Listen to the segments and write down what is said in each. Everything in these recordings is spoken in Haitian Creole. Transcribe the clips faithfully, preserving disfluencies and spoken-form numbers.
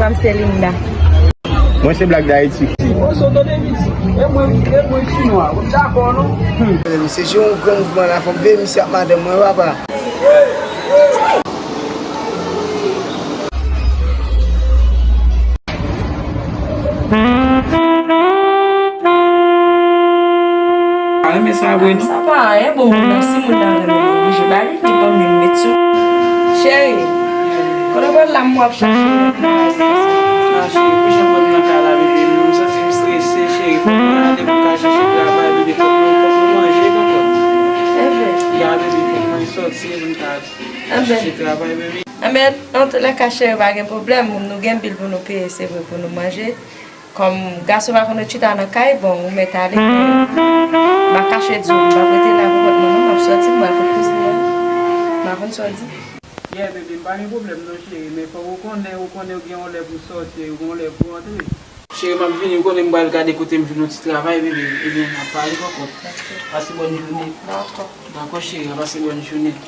Pam se Linda. Mwen se Black D'Haïti. Oso tande mizik. E mwen, e mwen chinwa. Ou dakò non? Hmm. Se jou yon gran mouvman la, fò m veye misye ak madanm mwen, papa. Pa renmen sa vre non. Sa pa anyen, bon, moun nan, si moun nan renmen, li oblije ba li, li pa menm met sou. Cheri, kote w pral la, m wè w ap chache. Ah, cheri, pou jan mwen nan kay la, bebe, m santi m strese, cheri, fòk mwen ale pou m ka chache travay, bebe, fòk mwen, fòk mwen manje, konprann? Enben. Ya, bebe, fòk mwen sòti, pou m ka Enben. Chache travay, bebe. Enben, antoulèka, cheri, pa gen pwoblèm. Nou gen bil pou nou peye, se vre, pou nou manje. Kòm gason pa konn ret chita nan kay, bon, ou mèt ale. M pa kache di w, m p ap rete la pou kont mwen, non, m ap sòti, m pral kot kouzin mwen. M pa konn sa w di. Yeah, bebe, m pa gen pwoblèm, non, cheri, men fòk ou konnen, ou konnen ou gen yon lè pou w sòti, ou gen yon lè pou w antre. Cheri, m ap vini, ou konnen m pral gade kote m jwenn yon ti travay, bebe. Ebyen, n ap pale ankò. Pase bòn jounen. Dakò. Dakò, cheri, pase bòn jounen.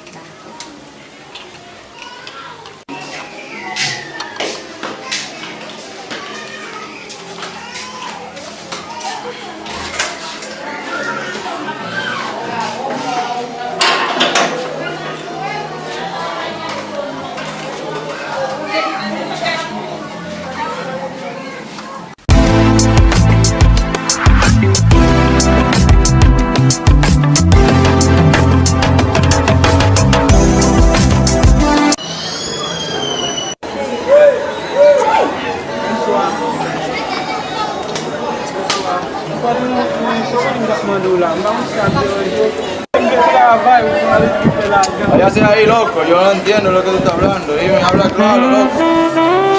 Allá se ahí, loco, yo no entiendo lo que tú estás hablando. Dime, habla claro, loco.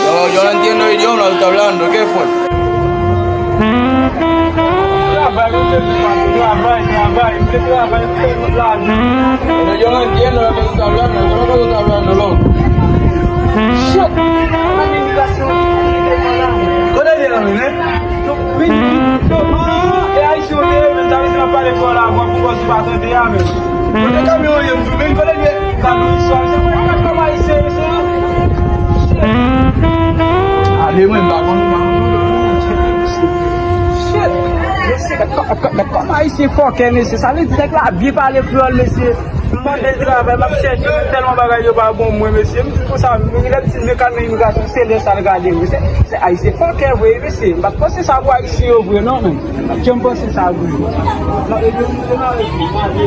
Yo, yo no entiendo el idioma que tú estás hablando. ¿Qué fue? Pero yo no entiendo lo que tú estás hablando. Yo no sé lo que tú estás hablando, loco. Shit! Kote l ye la menm, hein? Vin, vin, vin. Ah, e ayisyen w te ye, men sa vle di m ap pale fò la, vwa pou kòz ou pa tande a, men. Kote kamyon w ye, m tou, men kote l ye? Kamyon sa, se pou gad kòm ayisyen yo, se. Ale, mwen, m pa konn, m pa konn. Shit. Mesye, gad kò-, gad, gad kòm ayisyen fòkè, mesye. Sa vle di nèg la byen pale kreyòl, mesye. M mande l travay, m ap chèche, men tèlman bagay yo pa bon mwen, mesye. M di konsa, m gen lè m di, men kanmen imigrasyon, se lè sa l gade m. Se, se ayisyen fòkè vre, mesye. M pa t panse sa pou ayisyen yo vre, non, men. M pa t janm panse sa vre. Non, e yo, m te nan rete, m ale.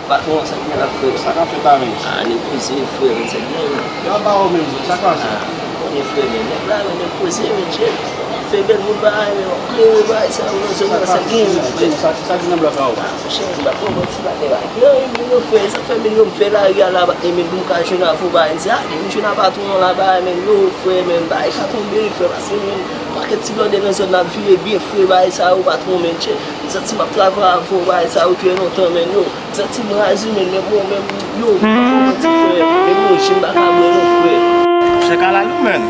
Patwon, sa ki gen la, frè? Sa k ap fèt la menm? Ah, nèg poze, frè, men sa k gen. Yo ap ba ou menm, sa k pase? Ah, ou konnen, frè, men nèg la, men nèg poze, men chè. Fè bèl moun bagay, men w ap klere bagay sa yo nan zòn nan, sa k gen, men frè. Sa, sa ki nan blòk la, ou? Ah, monchè, m pa konprann ti bagay la. Gen anyen moun yo, frè, sa k fè men yo m fè lari a la, men pou m ka jwenn avè w bagay sa, m jwenn a patwon an la, bagay, men yo, frè, men bagay ka tonbe, frè, pase men pakèt ti blòdè nan zòn nan ap vire byen, frè, bagay sa yo, patwon, men chè. M santi m ap travay avè w, bagay sa yo trè lontan, men yo. M santi m raze, men, men bon, men yo, m pa konprann ti frè, men bon, jim pa ka bwè non, frè. Chè kalalou, men.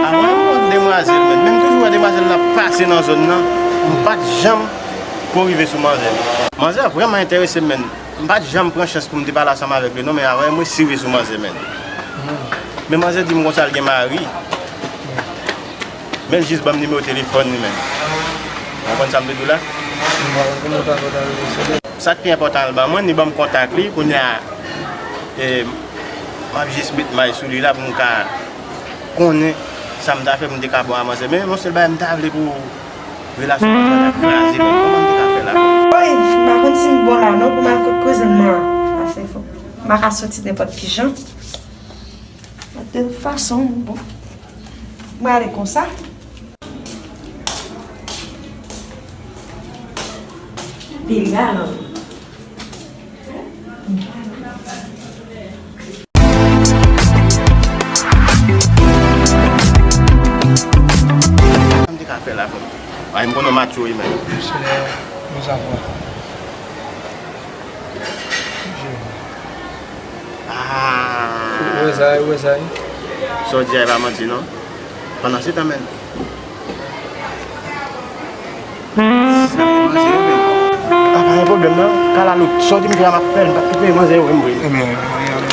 Avan yon demwazèl, men, men m toujou wè demwazèl la pase nan zòn nan, m pa t janm ko rive sou manzè. Manzè vrèman enterese m, men. M pa t janm pran chans pou m te pale ansanm avèk li, non, men avan yon mwen si rive sou manzè, men. Men manzè di m konsa l gen mari. Men l jis ban m nimewo telefòn li menm. Ou konprann sa m te di w la? Sa k pi enpòtan, l ban mwen, li ban m kontak li. Kounye a, e, m ap jis met may sou li la pou m ka konnen sa m ta fè pou m te ka bon a manzè. Men yon sèl bagay m ta vle pou relasyon manzè ta kraze menm. Kòman m te ka fè la? Woy, m pa konn si m bon la non pou m al kot kouzin mwen an. Sa se fò. M pa ka soti nenpòt ki jan. De tout fason, bon. Mwen ale konsa. Piga, non. Fè la, frè m. Ay, m konnen w match wi, men. Misye, mezanmi. Ah. Ou wè sa, ou wè sa, wi? Sa w di a, e pa manti, non. Pandan se tan, men. Sa fè manzè, men. Ah, pa gen pwoblèm, non. Kalalou, sa w di m fè a, m ap fè l. M p ap kite manzè, wi, m vre. Ebyen, ebyen, ebyen.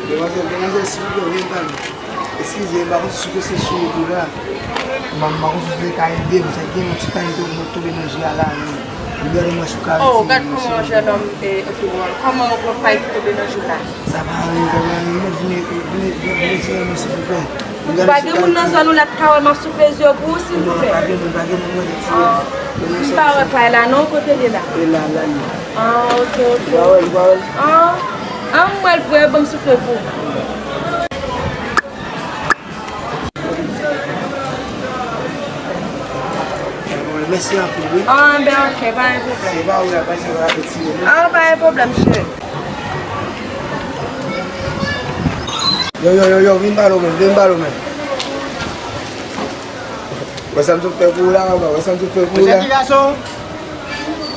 Demwazèl, demwazèl, silvouplè, vin pale. Eskize, m pa konn si se sou wout ou la. M pa, m pa konn si se ka ede m, se gen yon ti pay ki tonbe nan je a la, men. Libere mwen si w ka retire m, silvouplè. Oh, gad kòman yon jènòm, eh, oke, bon, kòman yon gwo pay ki tonbe nan je w la? Sa pa anyen, sa pa anyen. Mwen vin, vin, vin, vin retire mwen, silvouplè. Ou pa gen moun nan zòn ou la k ka wè m ap soufle zye w pou ou, silvouplè? Non, pa gen moun, pa gen moun, mwen retire. Ah. M pa wè pay la, non, kote l ye la? E la, la, li. Ah, oke, oke. Ou pa wè l, ou pa wè l? Ah, ah, m wè l vre, ban m soufle pou ou. Mèsi anpil, wi. Ah, ben, oke, pa gen pwoblèm. Se pa ou la, pa gen pwoblèm. Ah, pa gen pwoblèm, cheri. Yo, yo, yo, yo, vin pale w menm, vin pale w menm. Wè sa m sot fè pou ou la, papa, wè sa m sot fè pou ou la. Mesye, ki gason?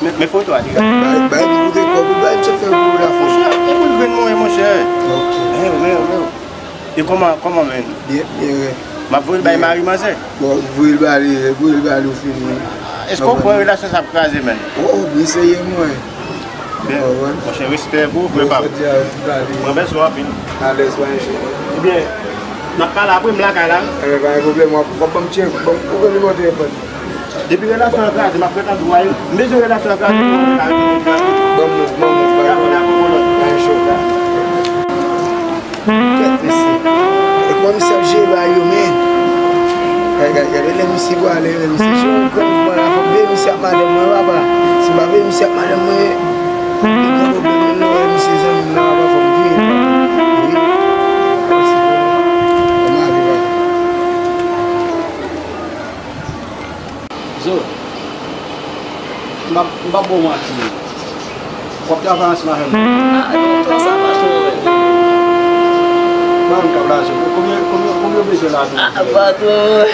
Men, men foto a, ki gason? Bay, bay, pou te kòb, bay, m sot fè pou ou la, frè. Monchè, e pou l vin mwen, monchè. Ok. Men, men, men. E kòman, kòman, men? Byen, byen, wi. M ap voye l bay mari manzè. Bon, voye l ba li, voye l ba li, ou fini. Èske w kwè relasyon sa ap kraze, men? Oh, oh, byen serye, mwen. Byen. Monchè, respè pou ou, frè pa m. Mwen bèl sou anpil. Alèz, pa enkyete. Ebyen, n ap pale apre, m lakay la. Ebyen, pa gen pwoblèm, w ap, w ap ban m tchek, ban m, ou pran nimewo telefòn. Depi relasyon an kraze, m ap ret antouraje. M bezwen relasyon an kraze. Bon, bon, bon, bon. Dakò, dakò, bon, lòt. Pa gen cho. Kèt, mesye. E kòman misye ap jere bagay yo, men? Gade, gade, gade lè misye pwale, men misye jere yon grenn mouvman la, fòk veye misye ak madanm mwen, papa. Si m pa veye misye ak madanm mwen, gen gwo pwoblèm, non, misye zanmi m nan, papa, fòk m veye l, papa. Wi. Kòman ale, papa? Zo, m p ap, m p ap ba w manti. W ap travay ansanm avè m? Ah, non, non, sa pa cho, wè. Ba m kab la, Zo. Konbyen, konbyen, konbyen w bezwen la, Zo? Ah, patwon.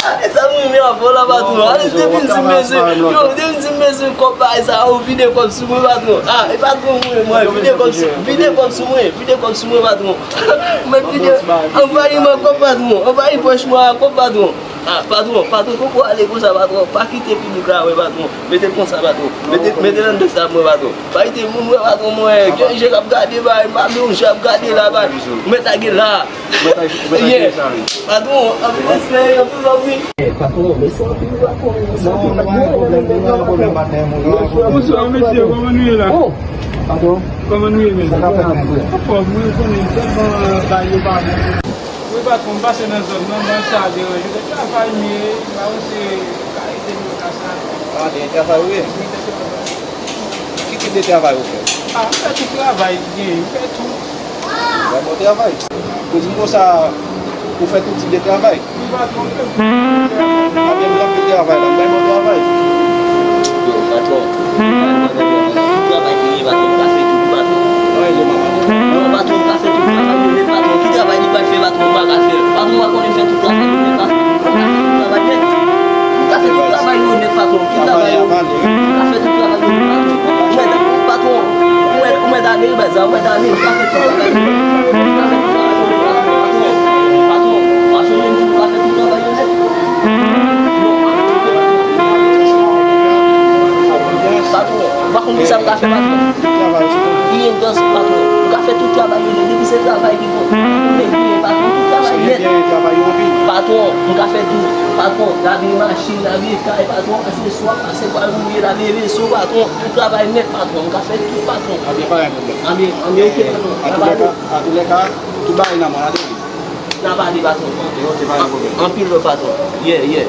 Ah, e sa m renmen avè w la, patwon. Ale, depi m di m bezwen, yo, depi m di m bezwen kòb, bagay sa, ou vide kòb sou mwen, patwon. Ah, e patwon, mwen, mwen, vide kòb sou, vide kòb sou mwen, vide kòb sou mwen, patwon. Mwen vide, anvayi mwen kòb, patwon. Anvayi pòch mwen ak kòb, patwon. Ah, patwon, patwon, poko ale konsa, patwon. Pa kite piblik la wè, patwon. Mete l konsa, patwon. Mete, mete l anndan sa mwen, patwon. Pa kite moun wè, patwon, mwen. Gen je k ap gade, bay. M pa vle yon je ap gade la, bay. Ou mèt lage la. Yeah. Patwon, anpil respè, anpil love, wi. Patwon, mèsi anpil, patwon. Mèsi anpil, patwon. Bonswa, mesye, kòman nou ye la? Patwon. Kòman nou ye, men? Sa ka fèt, men. Anfòm, mwen konnen tèlman bagay yo pa bon. Wi, patwon, m pase nan zòn nan, mwen sa deranje. Travay m ye, m pa wè se kalite moun la sa. Ah, de travay ou ye? Wi, de travay. Ki tip de travay ou fè? Ah, m fè tout travay ki genyen, m fè tout. Bay bon travay. Ou di m konsa, ou fè tout tip de travay? Wi, patwon, m fè tout tip de travay. Anben, m nan fè travay la, m bay bon travay. Yo, patwon, tout travay ki genyen, patwon, m ka fè tout, patwon. Non, patwon, m ka fè tout travay yo nèt, patwon. Ki travay li pral fè, patwon, m pa ka fè l. Patwon, m pa konnen fè tout travay yo nèt, patwon. M ka fè tout travay yo nèt. M ka fè tout travay yo nèt, patwon. Ki travay yo? M ka fè tout travay yo nèt, patwon. Ou mèt, patwon, ou mèt, ou mèt ale, baz la, ou mèt ale. M ka fè tout travay yo nèt. M ka fè tout travay yo nèt, patwon. Patwon, patwon, m ka fè tout travay yo nèt. Patwon, ou pa konn kisa m ka fè, patwon? Byen dans, patwon. M ka fè tout travay yo nèt. Depi se travay ki bon. Men byen, patwon, tout travay nèt. Patwon, m ka fè tout. Patwon, lave machin, lave kay, patwon, aseswa, pase pwal wouye, lave veso, patwon. Tout travay nèt, patwon. M ka fè tout, patwon. Anben, pa gen pwoblèm. Anben, anben, oke, patwon. Antoulèka, antoulèka, tout bagay nan men w, n a pale. N a pale, patwon. Anpil love, patwon. Yeah, yeah.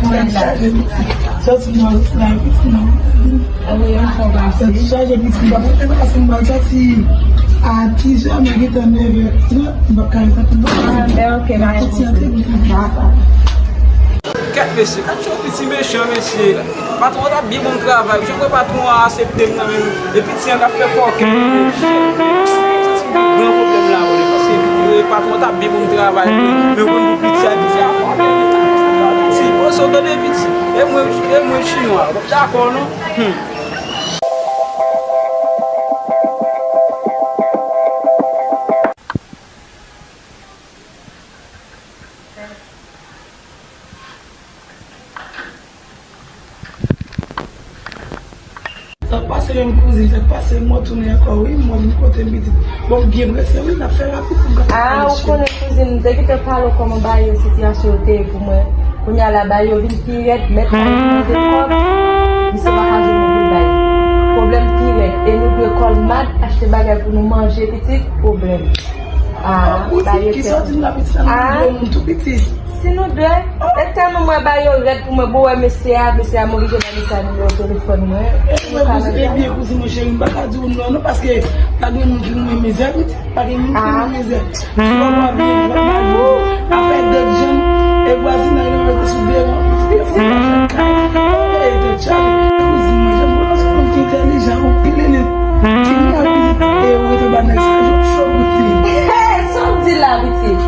Mwen la. Sòti nan wout la, piti nan. Anvoye yon fò pase. Tèt chaje, piti, m pa pote pase, m pral sòti a dis è, mwen gentan nèf è trant, m p ap ka ret anpil non. Ah, ben, ok, pa gen pwoblèm. Kèt mesye, gad jan piti mechan, mesye. Patwon an t ap byen ban m travay. Jan kwè patwon an aksepte m nan, men e piti an k ap fè fòkè. Gran pwoblèm la, wi, paske, e, patwon an t ap byen ban m travay, men, men konn pou piti a, piti a fòkè. Piti, bon, so tande piti. E mwen, e mwen chinwa, w p ap dakò, non? Hmm. Sa k pase menm kouzin, sa k pase, m retounen ankò wi, m vin kote m pitit. Bon, m byen prese wi, n ap fè rapid pou m ka... Ah, ou konnen kouzin, m te gentan pale w kòman bagay yo, sitiyasyon yo te ye pou mwen. Kounye a la, bagay yo vin pi rèd, mèt la vin mande kòb, misye pa ka jwenn moun pou l bay. Pwoblèm pi rèd, e nou dwe kòl mad, achte bagay pou nou manje, pitit, pwoblèm. Ah, bagay yo tèlman. Ki sòti m la pitit la, m dwe moun tou pitit. Si nou dwe, e tèlman mwen ba yo rèd pou mwen, bon, wè mesye a, mesye a m oblije ba mesye a nimewo telefòn mwen. E mwen kouzin, e byen kouzin mwen cheri, m pa ka di w non, non, paske pa gen moun ki renmen mizè, pitit, pa gen moun ki renmen mizè. Si w ap byen viv ak mari w, afè dòt jan, e vwazinay yo mete sou devan, pitit, e fou, e tèt chaje, kouzin mwen, jan mwen, paske mwen ki entèlijan, anpil ene, tini a pitit, e ou rete ba nèg sa, yo cho pitit. Sa w di la, pitit?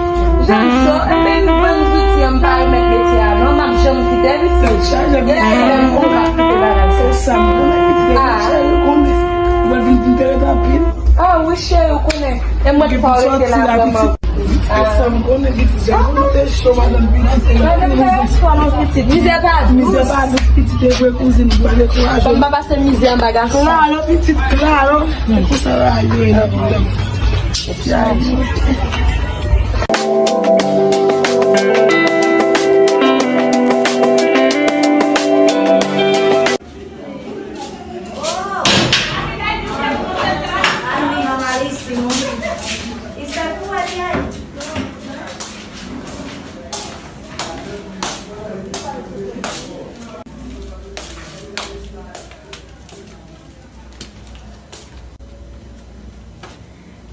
Jan cho, enben, m vann zouti an, m pa remèt metye a, non, m ap janm kite, pitit. Gen lè menm, ou ka kite bagay sa. Se sa, m konnen, pitit, e chè, ou konnen. Ou va vin, vin te rete anpil. Ah, wi, cheri, ou konnen. E mwen ki fè w rete la, vrèman. Pitit, se sa, m konnen, pitit, jan ou te cho, madanm, pitit. Madanm, fè yon fò, non, pitit. Mizè pa dous. Mizè pa dous, pitit, e vre, kouzin, ou pa dekouraje. Fò m pa pase mizè anba gason. Klaro, pitit, klaro. Pou sa va rive la, pitit.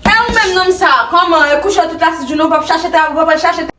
E ou menm nonm sa, kòman, e kouche tout la si jounen, ou p ap chache travay, ou p ap al chache